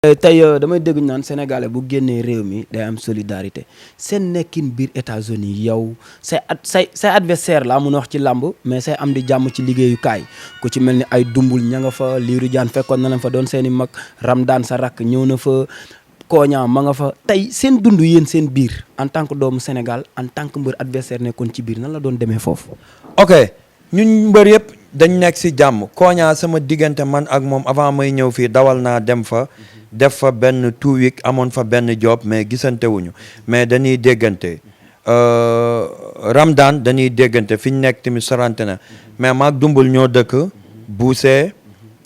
tey damay dégg naan sénégalais bu génnee réew mi day am solidarité seen nekkin biir États-Unis yow say adversaire laa mun a wax ci làmb mais say am di jàmm ci liggéeyukaay ku ci mel ni ay dumbul ña nga fa liiru jaan fekkoon na leen fa doon seen i mag Ramdaan sa rakk ñëw na fa Koña ma nga fa tey seen dund yéen seen biir en tant que doomu Sénégal en tant que mbër adversaire nekkoon ci biir nan la doon demee foofu. ok ñun mbër yëpp dañ nekk si jàmm Koña sama diggante man ak moom avant may ñëw fii dawal naa dem fa. def fa benn 2 week amoon fa benn job mais gisante wuñu mais dañuy déggante Ramdan dañuy déggante fi ñu nekk tamit sorante na mais maag dumbul ñoo dëkk Bousse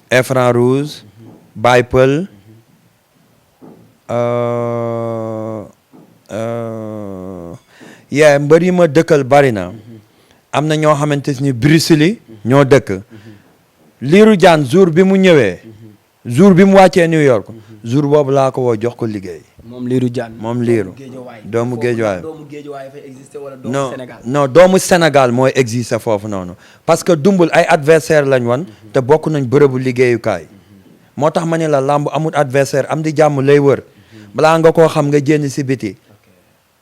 Efran Rouge Baye Pël mbër yi ma dëkkal bari na am na ñoo xamante ni Bruxelles ñoo dëkk Liiru Jaan jour bi mu ñëwee jour bi mu wàccee New York jour boobu laa ko woo jox ko liggéey. moom Liiru Jaan moom Liiru doomu Géejawaay doomu Géejawaay fay existé wala doomu non Sénégal. non doomu Sénégal mooy existé foofu noonu parce que dumbul ay adversaire lañ wan te bokk nañ bërëbu liggéeyukaay moo tax ma ne la làmb amul adversaire am di jàmm lay wër balaa nga koo xam nga jénn si biti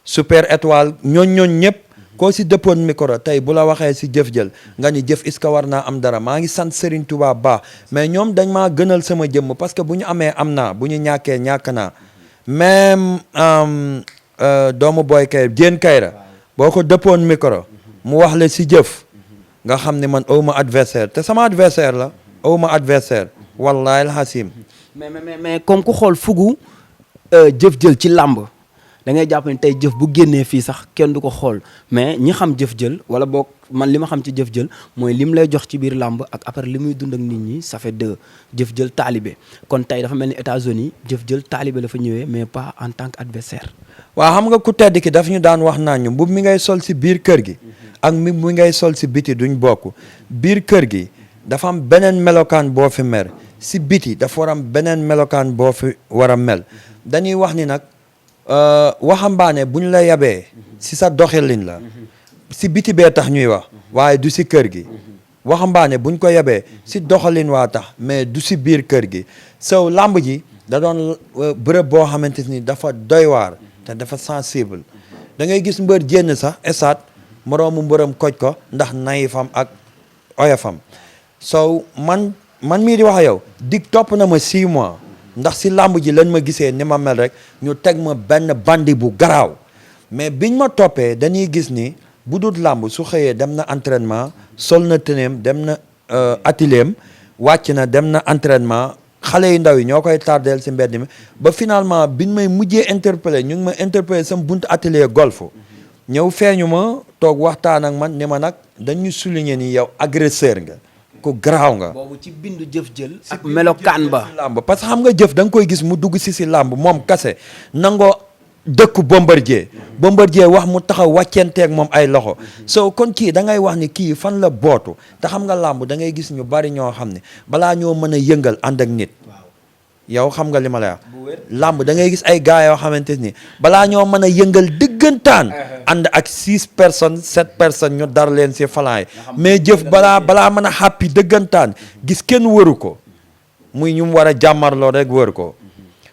super étoile ñooñ ñëpp koo si dëppoon micro tey bu la waxee si jëf jël nga ni jëf est-ce que war naa am dara maa ngi sant Serigne Touba baax mais ñoom dañ maa gënal sama jëmm parce que bu ñu amee am naa bu ñu ñàkkee ñàkk naa même doomu boy kay Diène Kayra boo ko dëppoon micro mu wax la si jëf nga xam ne man awma adversaire te sama adversaire la awma adversaire wallahi alhasim mais comme ku xool fugu jëf jël ci làmb da ngay jàpp ne tey jëf bu génnee fii sax kenn du ko xool mais ñi xam jëf jël wala boog man li ma xam ci jëf jël mooy lim lay jox ci biir làmb ak après li muy dund ak nit ñi ça fait deux jëf jël taalibe kon tey dafa mel ni États-Unis jëf jël taalibe la fa ñëwee mais pas en tant que adversaire. waaw xam nga ku tedd ki daf ñu daan wax naan ñu mbub mi ngay sol si biir kër gi ak mbub mi ngay sol si biti duñ bokk biir kër gi dafa am beneen melokaan boo fi mer si biti dafa war am beneen melokaan boo fi war a mel dañuy wax ni nag waxambaane bu ñu la yabee si sa doxalin la si biti bee tax ñuy wax waaye du si kër gi waxambaane buñ ko yabee si doxalin waa tax mais du si biir kër gi sow làmb ji da doon bërëb boo xamante ni dafa doy waar te dafa sensible da ngay gis mbër jénn sax esaat moroomu mbërëm koj ko ndax nayifam ak oyofam sow man mii di wax yow dig topp na ma 6 mois ndax si làmb ji lañ ma gisee ni ma mel rek ñu teg ma benn bandi bu garaaw mais biñ ma toppee dañuy gis ni bu dul làmb su xëyee dem na entraînement sol na tëneem dem na atelier wàcc na dem na entraînement xale yu ndaw yi ñoo koy tardeel si mbedd mi ba finalement biñ may mujjee interpellé ñu ngi ma interpellé sama buntu atelier golf ñëw feeñu ma toog waxtaan ak man ni ma nag dañu souligner ni yow agresseur nga ku garaaw nga. boobu ci bindu jëf jël. ak melokaan ba làmb parce que xam nga jëf da nga koy gis mu dugg si làmb moom kase nangoo dëkku Bombardier wax mu taxaw wàccenteeg moom ay loxo so kon kii da ngay wax ni kii fan la bootu te xam nga làmb da ngay gis ñu bari ñoo xam ne balaa ñoo mën a yëngal ànd ak nit. yow xam nga li ma lay wax làmb da ngay gis ay gars yoo xamante ni balaa ñoo mën a yëngal dëggantaan ànd ak 6 personnes 7 personnes ñu dar leen si falan yi mais jëf balaa mën a xàppi dëggantaan gis kenn wëru ko muy ñu mu war a jàmmarloo rek wër ko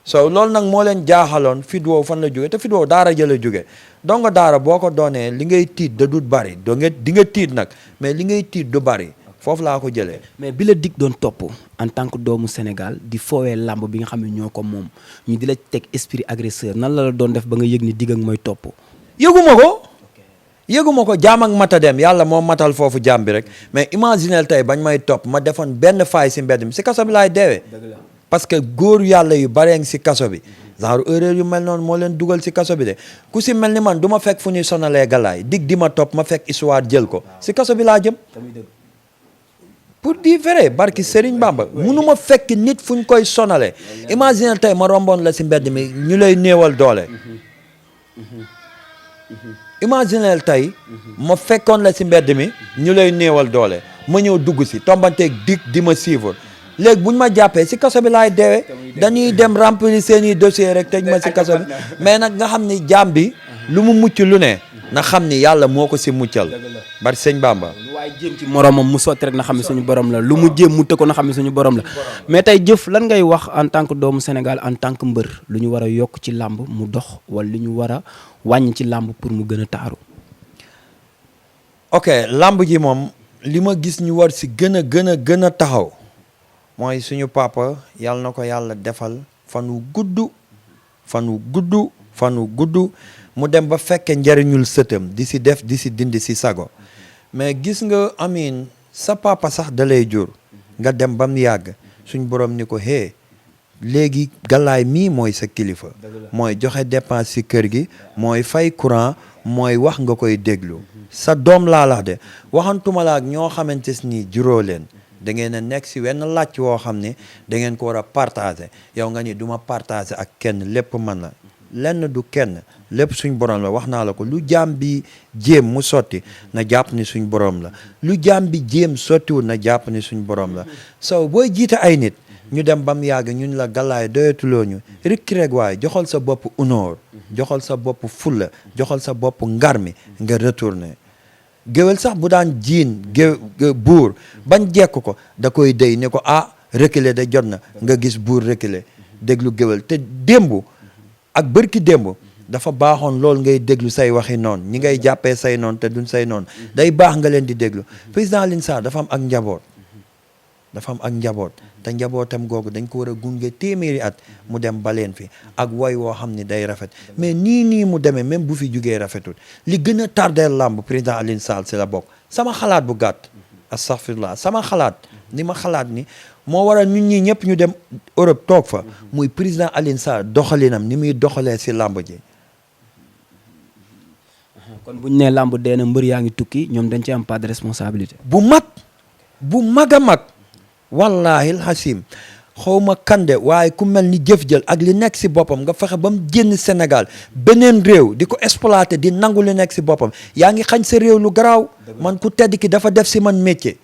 so loolu nag moo leen jaaxaloon fit woowu fan la jóge te fit woowu daara jëla jóge donc daara boo ko doonee li ngay tiit da dut bari di nga tiit nag mais li ngay tiit du bari foofu laa ko jëlee. mais bi la dig doon topp en tant que doomu Sénégal di foowee làmb bi nga xam ne ñoo ko moom ñu di la teg esprit agresseur nan la doon def ba nga yëg ni dig ak mooy topp. yëguma ko jaam ak mata dem yàlla moo matal foofu jaam bi rek mais imaginel tey bañ may topp ma defoon benn faay si mbedd mi si kaso bi laay deewee. parce que góor yàlla yu baree ngi si kaso bi genre erreur yu mel noonu moo leen dugal si kaso bi de ku si mel ni man du ma fekk fu ñuy sonalee galaay dig di ma topp ma fekk histoire jël ko si kaso bi laa jëm. pour dire vrai barki Serigne Bamba munu ma fekk nit fu ñu koy sonale imagine tey ma romboon la si mbedd mi ñu lay néewal doole imagine tey ma fekkoon la si mbedd mi ñu lay néewal doole ma ñëw dugg si tombanteeg dig di ma suivre léegi bu ñu ma jàppee si kaso bi laay deewee dañuy dem remplir seeni dossier rek tëj ma si kaso bi mais nag nga xam ni jaam bi lu mu mucc lu ne na xam ni yàlla moo ko si muccal bari sëñ Bamba waaye jéem ci moromam mu sotti rek na xam ne suñu borom la lu mu jéem mu tëkko na xam ne suñu borom la mais tey jëf lan ngay wax en tant que doomu Sénégal en tant que mbër lu ñu war a yokk ci làmb mu dox wala lu ñu war a wàññi ci làmb pour mu gën a taaru. ok làmb ji moom li ma gis ñu war si gën a taxaw mooy suñu papa yàlla na ko yàlla defal fan wu gudd mu dem ba fekke njariñul sëtam di si def di si dindi si sago mais gis nga amin sa papa sax da lay jur nga dem ba mu yàgg suñ borom ni ko hee léegi Galaye mii mooy sa kilifa mooy joxe dépense si kër gi mooy fay courant mooy wax nga koy déglu sa doom laa lax de waxantuma la ak ñoo xamante ni juróo leen da ngeen a nekk si wenn làcc woo xam ne da ngeen ko war a partager yow nga ni duma partager ak kenn lépp man la lenn du kenn lépp suñ borom la wax naa la ko lu jaam bi jéem mu sotti na jàpp ni suñ borom la lu jaam bi jéem sottiwul na jàpp ni suñ borom la so booy jiite ay nit ñu dem ba mu yàgg ñun la Galaye doyatuloo ñu rikki rek waaye joxal sa bopp honneur joxal sa bopp fulla joxal sa bopp ngarmi nga retourné géwél sax bu daan jiin buur bañ jekk ko da koy déy ne ko reculer de jot na nga gis buur reculer déglu géwél te démb ak bërki démb dafa baaxoon loolu ngay déglu say waxi noonu ñi ngay jàppee say noonu te duñ say noonu day baax nga leen di déglu président Alioune Sarr dafa am ak njaboot te njabootam googu dañ ko war a gunge téeméeri at mu dem baleen fi ak woy woo xam ne day rafet mais nii mu demee même bu fi jugee rafetul li gën a tardeel làmb président Alioune Sarr si la bokk sama xalaat bu gàtt astaghfirullah sama xalaat ni ma xalaat ni moo waral ñun ñi ñëpp ñu dem Europe toog fa muy président Alioune Sarr doxalinam ni muy doxalee si làmb ji. kon bu ñu nee làmb dee na mbër yaa ngi tukki ñoom dañ ci am pas de responsabilité. bu mag a mag wallaahi alxasim xaw ma kande waaye ku mel ni jëf jël ak li nekk si boppam nga fexe ba mu génn Sénégal beneen réew di ko exploité di nangu li nekk si boppam yaa ngi xañ sa réew lu garaaw man ku tedd ki dafa def si man métier.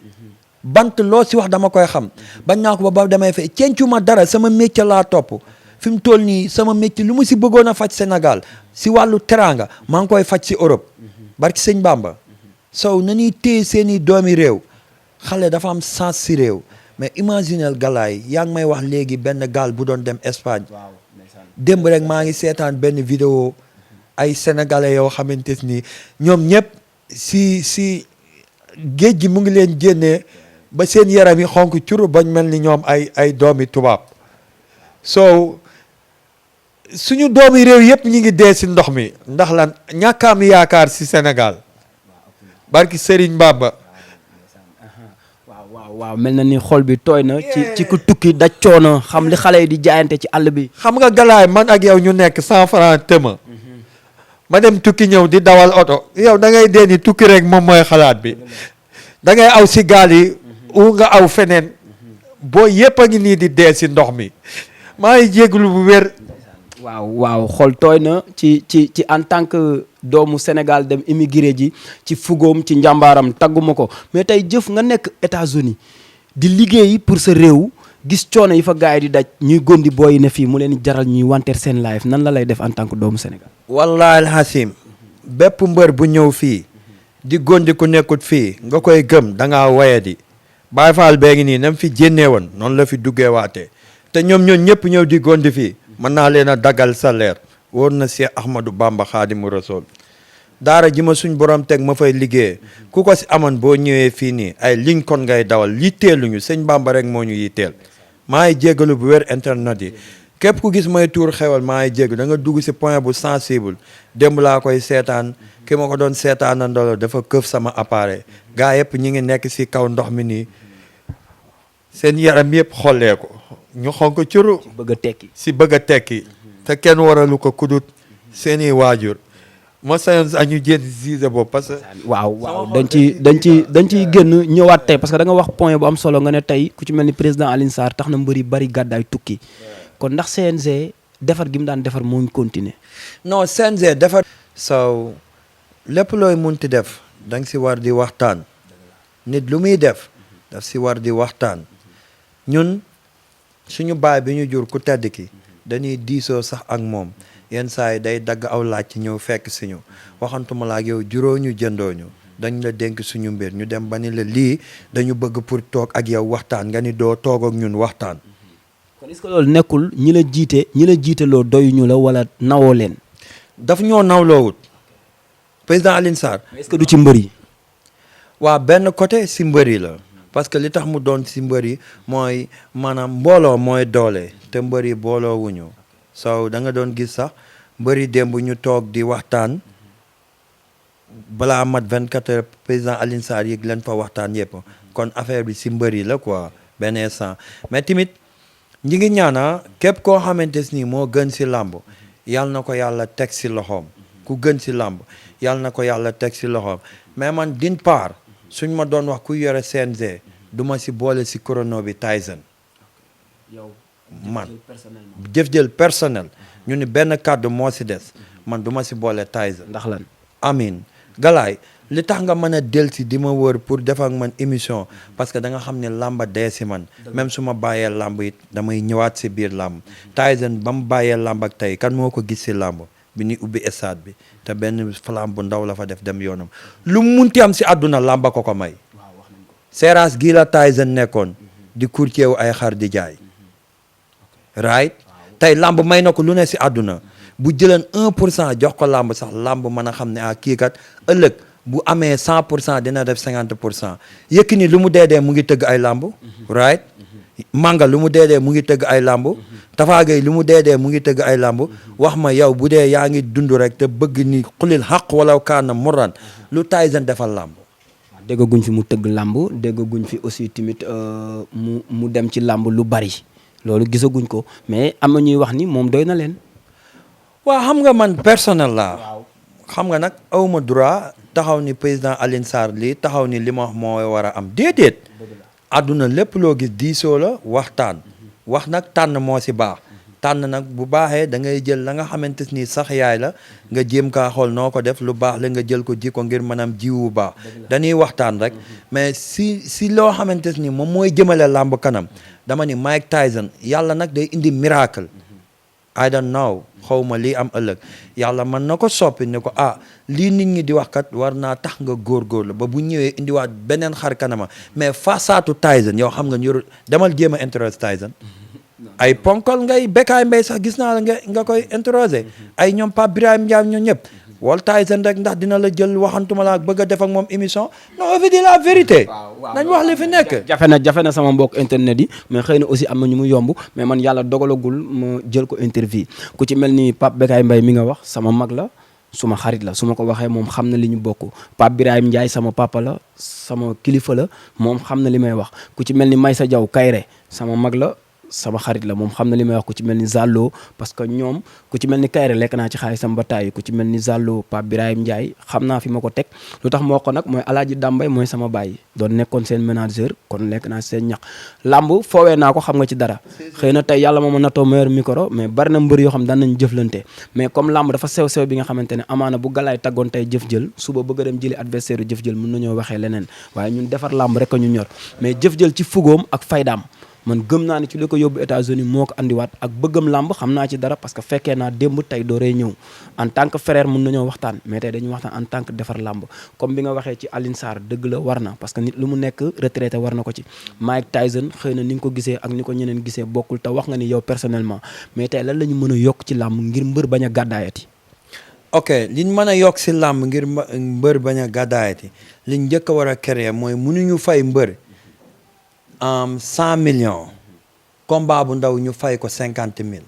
bant loo si wax dama koy xam bañ naa ko ba damay fay cencuma dara sama métier laa topp fi mu toll nii sama métier lu mu si bëggoon a faj Sénégal si wàllu teraanga maa ngi koy faj si Europe barki sëñ Bamba sow na ñuy téye seeni doomi réew xale dafa am sens si réew mais imaginel Galaye yaa ngi may wax léegi benn gaal bu doon dem Espagne démb rek maa ngi seetaan benn vidéo ay sénégalais yoo xamante ni ñoom ñëpp si géej gi mu ngi leen génnee ba seen yaram yi xonk curu bañ mel ni ñoom ay doomi tubaab so suñu doomi réew yëpp ñi ngi dee si ndox mi ndax lan ñàkkaam yaakaar si Sénégal barki Serigne Bamba. waaw mel na ni xol bi tooy na ci ku tukki daj coono xam li xale yi di jaayante ci àll bi. xam nga Galaye man ak yow ñu nekk 100 francs tëma ma dem tukki ñëw di dawal oto yow da ngay dee ni tukki rek moom mooy xalaat bi da ngay aw si gaal yi u nga aw feneen boo yëpp a ngi nii di dee si ndox mi maa ngi jégalu bu wér. waaw xol tooy na ci en tant que doomu Sénégal dem immigré ji ci fugoom ci njàmbaaram tagguma ko mais tey jëf nga nekk États-Unis di liggéey pour sa réew gis coono yi fa gars yi di daj ñuy gondi booy ne fii mu leen jaral ñuy wanteer seen life nan la lay def en tant que doomu Sénégal. wallahi alhasim bépp mbër bu ñëw fii di gondi ku nekkut fii nga koy gëm da ngaa wayadi Baye Fall bee ngi nii nam fi jénnee woon noonu la fi duggee waatee te ñoom ñëpp ñëw di gondi fii mën naa leen a daggal salaire wóor na Cheikh Ahmadou Bamba Xaadimu Rasuul daara ji ma suñ borom teg ma fay liggéeyee ku ko si amoon boo ñëwee fii nii ay Lincoln ngay dawal yitteeluñu sëñ Bamba rek moo ñu yitteel maa ngi jégalu bu wér internet yi képp ku gis may tuur xewal maa ngi jégalu da nga dugg si point bu sensible démb laa koy seetaan ki ma ko doon seetaanandoo dafa këf sama appareil gaa yëpp ñi ngi nekk si kaw ndox mi nii seen yaram yëpp xollee ko ñu xonk curu si bëgg a tekki te kenn waralu ko kudut seeni waajur ma sañoon sax ñu jéem siise boobu parce que waaw dañ ciy génn ñëwaat tey parce que da nga wax point bu am solo nga ne tey ku ci mel ni président Alioune Sarr tax na mbëri bari gàddaay tukki kon ndax CNG defar gi mu daan defar moo ngi continuer. non CNG defar. so lépp looy munti def da nga si war di waxtaan nit lu muy def daf si war di waxtaan ñun suñu baay bi ñu jur ku tedd ki dañuy diisoo sax ak moom yenn saa yi day dagg aw laaj ci ñëw fekk si ñu waxantuma la ak yow juróo ñu jëndoo ñu dañ la dénk suñu mbir ñu dem ba ni la lii dañu bëgg pour toog ak yow waxtaan nga ni doo toog ak ñun waxtaan. kon est-ce que loolu nekkul ñi la jiiteloo doyuñu la wala nawoo leen. daf ñoo nawloowut président Alioune Sarr. est-ce que du ci mbër yi. waa benn côté si mbër yi la parce que li tax mu doon si mbër yi mooy maanaam mbooloo mooy doole te mbër yi booloo wuñu so da nga doon gis sax mbër yi démb ñu toog di waxtaan balaa mat 24 heures président Alioune Sarr yëg leen fa waxtaan yëpp kon affaire bi si mbër yi la quoi benn instant mais tamit ñi ngi ñaana képp koo xamante ni moo gën si làmb yàlla na ko yàlla teg si loxoom ku gën si làmb yàlla na ko yàlla teg si loxoom mais man d'une part suñ ma doon wax ku yore CNG du ma si boole si chrono bi Tyson yow man jëf-jël personnel ñu ni benn kàddu moo si des man du ma si boole Tyson ndax lan. amin galaay li tax nga mën a del si di ma wër pour def ak man émission parce que da nga xam ne làmba dee si man même su ma bàyyee làmb it damay ñëwaat si biir làmb Tyson ba mu bàyyee làmb ak tey kan moo ko gis si làmb bi ni ubbi stade bi te benn flamme bu ndaw la fa def dem yoonam lu munti am si àdduna làmba ko may seeraas gii la Tyson nekkoon di courtier wu ay xar di jaay right tey làmb may na ko lu ne si àdduna bu jëleen 1% jox ko làmb sax làmb mën a xam ne kii kat ëllëg bu amee 100% dina def 50% Yékini lu mu dee mu ngi tëgg ay làmb right Manga lu mu dee mu ngi tëgg ay làmb Tapha Gueye lu mu dee mu ngi tëgg ay làmb wax ma yow bu dee yaa ngi dund rek te bëgg ni xulil xaq wala kaana moran lu Tyson defal làmb déggaguñ fi mu tëgg làmb déggaguñ fi aussi tamit mu dem ci làmb lu bari loolu gisaguñ ko mais am na ñuy wax ni moom doy na leen. waaw xam nga man personnel laa xam nga nag awma droit taxaw ni président Alioune Sarr lii taxaw ni li ma wax moo war a am déedéet àdduna lépp loo gis diisoo la waxtaan wax nag tànn moo si baax tànn nag bu baaxee da ngay jël la nga xamante ni sax yaay la nga jéem kaa xool noo ko def lu baax la nga jël ko ji ko ngir maanaam jiw bu baax dañuy waxtaan rek mais si loo xamante ni moom mooy jëmale làmb kanam dama ni Mike Tyson yàlla nag day indi miracle I don't know xaw ma lii am ëllëg yàlla mën na ko soppi ne ko lii nit ñi di wax kat war naa tax nga góorgóorlu ba bu ñëwee indiwaat beneen xar kanama mais façaatu Tyson yow xam nga ñu demal jéem a interroger Tyson ay ponkol ngay Bécaye Mbaye sax gis naa la nga koy interroger ay ñoom Pape Birahim Ndiaye ñoom ñëpp wal Tyson rek ndax dina la jël waxantuma la bëgg a def ak moom émission non on veut dire la vérité nañ wax li fi nekk jafe na sama mbokk internet yi mais xëy na aussi am na ñu mu yomb mais man yàlla dogalagul ma jël ko interview ku ci mel ni Pape Bécaye Mbaye mi nga wax sama mag la suma xarit la su ma ko waxee moom xam na li ñu bokk Pape Birahim Ndiaye sama papa la sama kilifa la moom xam na li may wax ku ci mel ni Maysa Diaw Kayre sama mag la sama xarit la moom xam na li may wax ku ci mel ni Zallo parce que ñoom ku ci mel ni Kayre lekk naa ci xaalisam ba tàyyi ku ci mel ni Zallo Pape Birahim Ndiaye xam naa fi ma ko teg lu tax moo ko nag mooy Alaaji Dambay mooy sama baay doon nekkoon seen manager kon lekk naa seen ñax làmb foowee naa ko xam nga ci dara xëy na tey yàlla moo ma natoo meilleur micro mais bari na mbër yoo xam daan nañ jëflante mais comme làmb dafa sew-sew bi nga xamante ne amaana bu galaay taggoon tey jëf jël suba bëgg a dem jëli adversaire yu jëf jël mën nañoo waxee leneen waaye ñun defar làmb rek a ñu ñor mais jëf jël ci fugoom ak faydaam man gëm naa ne ci li ko yóbbu États-Unis moo ko andiwaat ak bëggam làmb xam naa ci dara parce que fekkee naa démb tey dooree ñëw en tant que frère mun nañoo waxtaan mais tey dañuy waxtaan en tant que defar làmb comme bi nga waxee ci Alioune Sarr dëgg la war na parce que nit lu mu nekk retraité war na ko ci Mike Tyson xëy na ni nga ko gisee ak ni ko ñeneen gisee bokkul te wax nga ni yow personnellement mais tey lan la ñu mën a yokk ci làmb ngir mbër bañ a gàddaayati. ok liñ mën a yokk si làmb ngir mbër bañ a gàddaayati liñ njëkk a war a créer mooy mënuñu fay mbër 100 millions combat bu ndaw ñu fay ko 50 000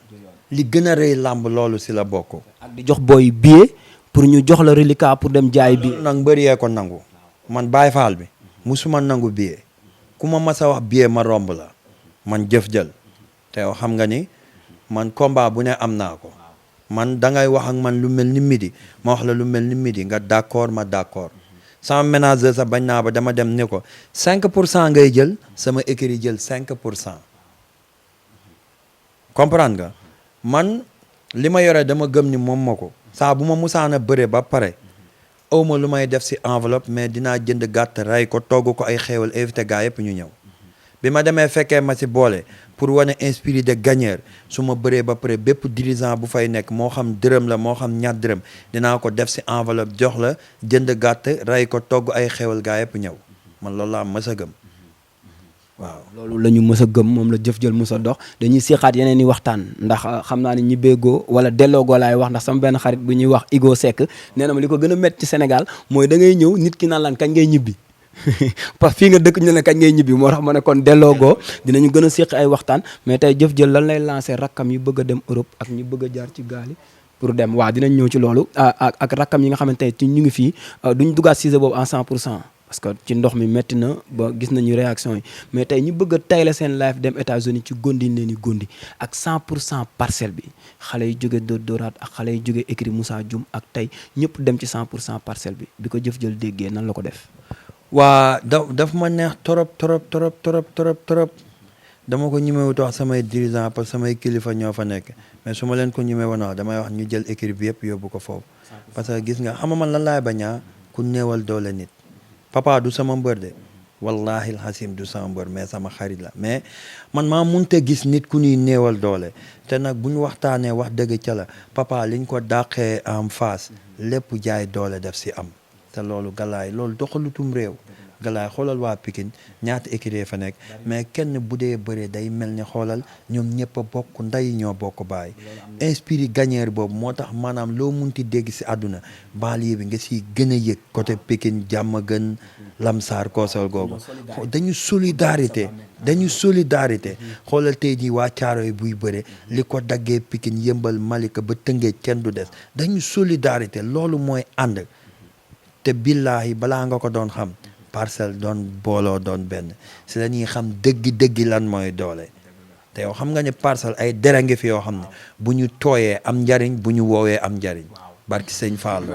li gën a rëy làmb loolu si la bokk. ak di jox booy billet pour ñu jox la reliquat pour dem jaay bi. nag mbër yee ko nangu man Baye Fall bi musuma nangu billet ku ma mas a wax billet ma romb la man jëf jël te yow xam nga ni man combat bu ne am naa ko man da ngay wax ak man lu mel ni midi ma wax la lu mel ni midi nga d'accord ma d'accord. sama ménageur sax bañ naa ba dama dem ni ko 5% ngay jël sama écurie jël 5%. comprendre nga man li ma yore dama gëm ni moom ma ko saa bu ma musaana bëre ba pare awma lu may def si enveloppe mais dinaa jënd gàtt ray ko togg ko ay xéewal invité gaa yëpp ñu ñëw bi ma demee fekkee ma si boole pour wane esprit de gagneur su ma bëree ba pare bépp dirigeant bu fay nekk moo xam dërëm la moo xam ñaar dërëm dinaa ko def si enveloppe jox la jënd gàtt rey ko togg ay xewal gaa yëpp ñëw man loolu laa mës a gëm waaw. loolu la ñu mës a gëm moom la jëf jël mës a dox dañuy seexaat yeneen i waxtaan ndax xam naa ne ñi béegoo wala delloogoo laay wax ndax sama benn xarit bu ñuy wax Igo Seck nee na ma li ko gën a métti ci Sénégal mooy da ngay ñëw nit ki naan lan kañ ngay ñibbi parce que fii nga dëkk ñu ne kañ ngay ñibbi moo tax ma ne kon delloogoo dinañu gën a séq ay waxtaan mais tey jëf jël lan lay lancé rakkam yi bëgg a dem Europe ak ñi bëgg a jaar ci gaali pour dem waaw dinañ ñëw ci loolu ak rakkam yi nga xamante ne ñu ngi fii duñ dugaat sujet boobu en 100% parce que ci ndox mi métti na ba gis nañu réaction yi mais tey ñu bëgg a tayle seen life dem États-Unis ci gondi leen di gondi ak 100% parcelle bi xale yi jóge Dóoraat ak xale yi jóge écrit Moussa Dioum ak tey ñëpp dem ci 100% parcelle bi ko jëf jël déggee nan la ko def. waa daf ma neex trop dama ko ñemewut wax samay dirigeant parce que samay kilifa ñoo fa nekk mais su ma leen ko ñemee woon wax damay wax ñu jël écrit bi yëpp yóbbu ko foofu parce que gis nga xam nga man lan laay bañaa ku néewal doole nit papa du sama mbër de wallahi alhasim du sama mbër mais sama xarit la mais man maa munte gis nit ku ñuy néewal doole te nag bu ñu waxtaanee wax dëgg ca la papa liñ ko dàqee en face lépp jaay doole def si am te loolu galaay loolu doxalutum réew galaay xoolal waa Pikine ñaata écurie fa nekk mais kenn bu dee bëree day mel ni xoolal ñoom ñëpp a bokk ndey ñoo bokk baay esprit gagneur boobu moo tax maanaam loo munti dégg si àdduna banlieue bi nga siy gën a yëg côté Pikine Diamaguène Lamsar Koosol googu dañu solidarité xoolal tey jii waa Caaroy buy bëre li ko daggee Pikine Yëmbal Malika ba Tëngéej kenn du des dañu solidarité loolu mooy ànd te billaahi balaa nga ko doon xam parcelle doon booloo doon benn si la ñuy xam dëggi lan mooy doole te yow xam nga ne parcelle ay dera ngi fi yoo xam ne bu ñu tooyee am njariñ bu ñu woowee am njariñ barki sëñ Fallou.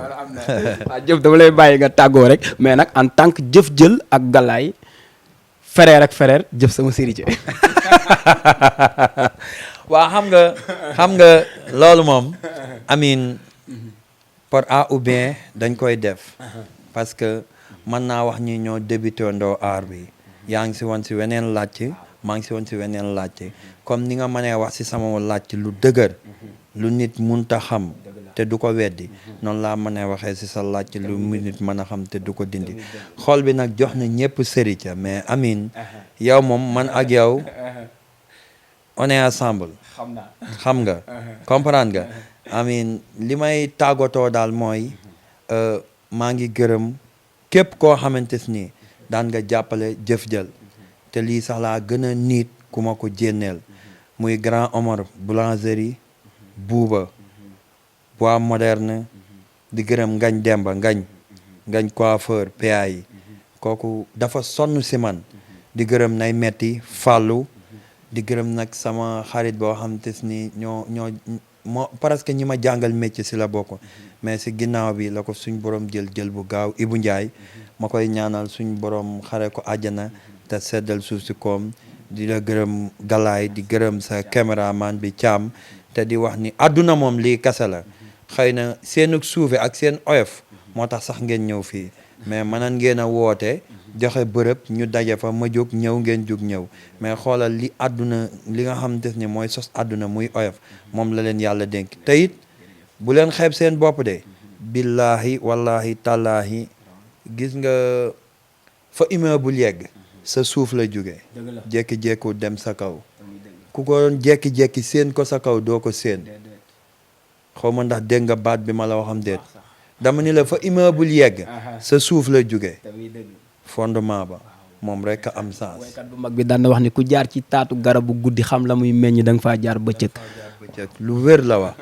waaw jëf dama lay bàyyi nga tàggoo rek mais nag en tant que jëf jël ak Galaye frère jëf sama sérité waaw xam nga loolu moom amin par A ou bien dañ koy def parce que mën naa wax ñi ñoo débuté ndoo aar bi yaa ngi si woon si weneen laajte maa ngi si woon si weneen laajte comme ni nga mënee wax si sama laajte lu dëgër lu nit munta xam te du ko weddi noonu laa mënee waxee si sa laajte lu nit mën a xam te du ko dindi xool bi nag jox na ñëpp sëri ca mais amin yow moom man ak yow on est ensemble xam nga comprendre nga amin li may tàggatoo daal mooy maa ngi gërëm képp koo xamante ni daan nga jàppale jëf jël te lii sax laa gën a niit ku ma ko jénneel muy Grand Omar boulangerie buuba bois moderne di gërëm ngañ demba ngañ coiffeur PA yi kooku dafa sonn si man di gërëm nay metti fàllu di gërëm nag sama xarit boo xamante ni moo presque ñi ma jàngal métier si la bokk mais si ginnaaw bi la ko suñ borom jël bu gaaw Ibou Ndiaye ma koy ñaanal suñ borom xare ko àjjana te seddal suuf si koom di la gërëm Galaye di gërëm sa caméraman bi Thiam te di wax ni àdduna moom lii kese la xëy na seen suufe ak seen oyof moo tax sax ngeen ñëw fii mais mënan ngeen a woote joxe bërëb ñu daje fa ma jóg ñëw ngeen jóg ñëw mais xoolal li àdduna li nga xamante ni mooy sos àdduna muy oyof moom la leen yàlla dénk te it bu leen xeeb seen bopp de billaahi wallahi tallaahi gis nga fa immeuble yegg sa suuf la jóge jékki-jékku dem sa kaw ku ko doon jékki-jékki seen ko sa kaw doo ko seen xaw ma ndax dégg nga baat bi ma la waxam déet dama ni la fa immeuble yegg sa suuf la jóge fondement ba moom rek am sens. waykat bu mag bi daan na wax ni ku jaar ci taatu garabu guddi xam la muy meññ da nga faa jaar bëccëg. lu wér la wax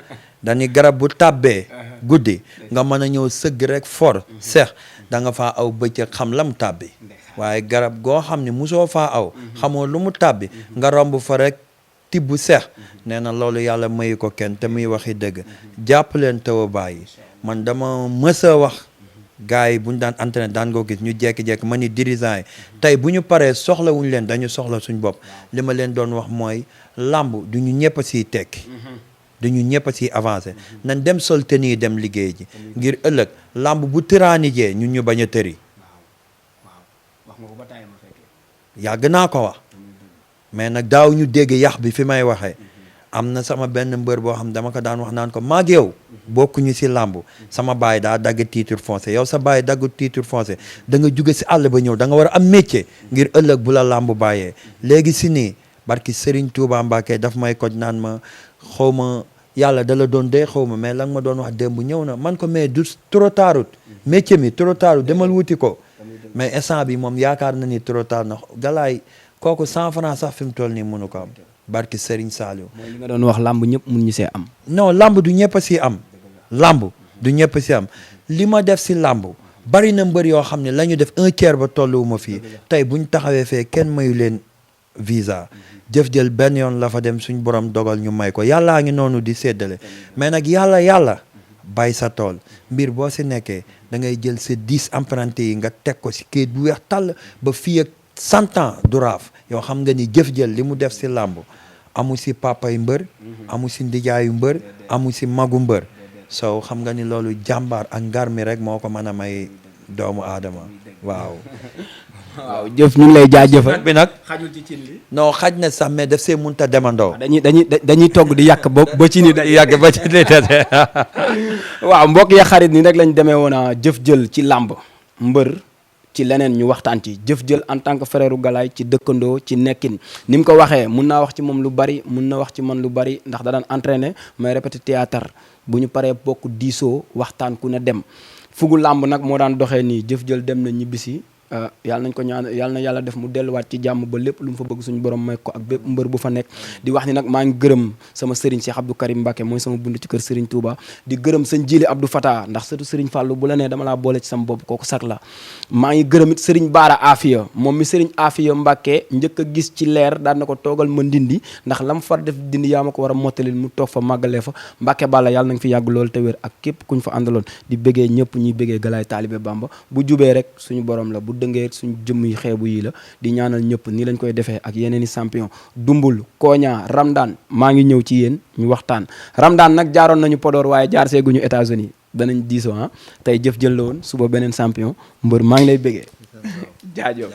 dañuy garab bu tàbbee guddi nga mën a ñëw sëgg rek for seex da nga faa aw bëccëg xam la mu tàbbi waaye garab goo xam ne musoo faa aw xamoo lu mu tàbbi nga romb fa rek tibb seex nee na loolu yàlla mayu ko kenn te muy waxi dëgg jàpp leen taw a bàyyi man dama mës a wax gars yi bu ñu daan entraîné daan ngoo gis ñu jekki-jekki ma ni dirigeant yi tey bu ñu paree soxla wuñu leen dañu soxla suñ bopp li ma leen doon wax mooy làmb du ñu ñëpp a siy tekki du ñu ñëpp a siy avancé nañ dem sol tenue dem liggéey ji ngir ëllëg làmb bu tëraani jee ñun ñu bañ a tëri yàgg naa ko wax mais nag daaw ñu dégg yax bi fi may waxee am na sama benn mbër boo xam dama ko daan wax naan ko maag yow bokkuñu si làmb sama baay daa dagg titre foncier yow sa baay dagg titre foncier da nga jóge si àll ba ñëw da nga war a am métier ngir ëllëg bu la làmb bàyyee léegi si nii barki Serigne Touba Mbacké daf may koj naan ma xaw ma yàlla da la doon dee xaw ma mais la nga ma doon wax démb ñëw na man ko mais du trop tard métier mi trop tard demal wuti ko mais instant bi moom yaakaar na ni trop tard na galaay kooku 100 francs sax fi mu toll nii mënu ko am barki Serigne Saliou. mooy li nga doon wax làmb ñëpp mun ñu see am. non làmb du ñëpp si am. làmb du ñëpp si am li ma def si làmb bari na mbër yoo xam ne la ñu def 1/3 ba tolluwu ma fii tey buñ taxawee fee kenn mayu leen visa jëf jël benn yoon la fa dem suñ borom dogal ñu may ko yàllaa ngi noonu di séddale mais nag yàlla bay sa tool mbir boo si nekkee da ngay jël sa 10 apprentis yi nga teg ko si kayit bu weex tàll ba fii ak 100 ans du raaf yoo xam nga ni jëf jël li mu def si làmb amu si papay mbër amu si ndijaayu mbër amu si magu mbër so xam nga ni loolu jàmbaar ak ngar mi rek moo ko mën a may doomu aadama waaw waaw jëf ñu ngi lay jaajëfal bi nag xajul ci cin li non xaj na sax mais daf see munta demandoo dañuy togg di yàq ba ci ni day yàgg ba ci ni waaw mbokk ya xarit ni rek lañ demee woon a jëf jël ci làmb mbër ci leneen ñu waxtaan ci jëf jël en tant que frère Galaye ci dëkkandoo ci nekkin ni mu ko waxee mun naa wax ci moom lu bari mun na wax ci man lu bari ndax da daan entraîné may répété théâtre bu ñu paree bokk diisoo waxtaan ku ne dem fugu làmb nag moo daan doxee nii jëf jël dem na ñibbisi yàlla nañ ko ñaan yàlla na yàlla def mu delluwaat ci jàmm ba lépp lu mu fa bëgg suñu borom may ko ak bépp mbër bu fa nekk di wax ni nag maa ngi gërëm sama sëriñ Cheikh Abdou Karim Mbacké mooy sama bunt ci kër sëriñ Touba di gërëm sëñ Jili Abdou Fata ndax surtout sëriñ Fallou bu la nee dama laa boole ci sama bopp kooku sax la maa ngi gërëm it sëriñ Baara Afia moom mi sëriñ Afia Mbacké njëkk a gis ci leer daan na ko toogal ma ndindi ndax la mu far def dindi yaa ma ko war a mottalil mu toog fa màggalee fa Mbacké Balla yàlla na nga fi yàgg loolu te wér ak képp kuñ fa àndaloon di bëggee ñëpp ñuy bëggee Galaye Talibé Bamba bu jubee rek suñu borom la bu dëngee suñu jëmm yi xeebu yi la di ñaanal ñëpp nii lañ koy defee ak yeneen i champion dumbul Koña Ramdan maa ngi ñëw ci yéen ñu waxtaan Ramdan nag jaaroon nañu Podor waaye jaar seeguñu États-Unis danañ diisoo tey jëf jël la woon suba beneen champion mbër maa ngi lay bëggee jaajëf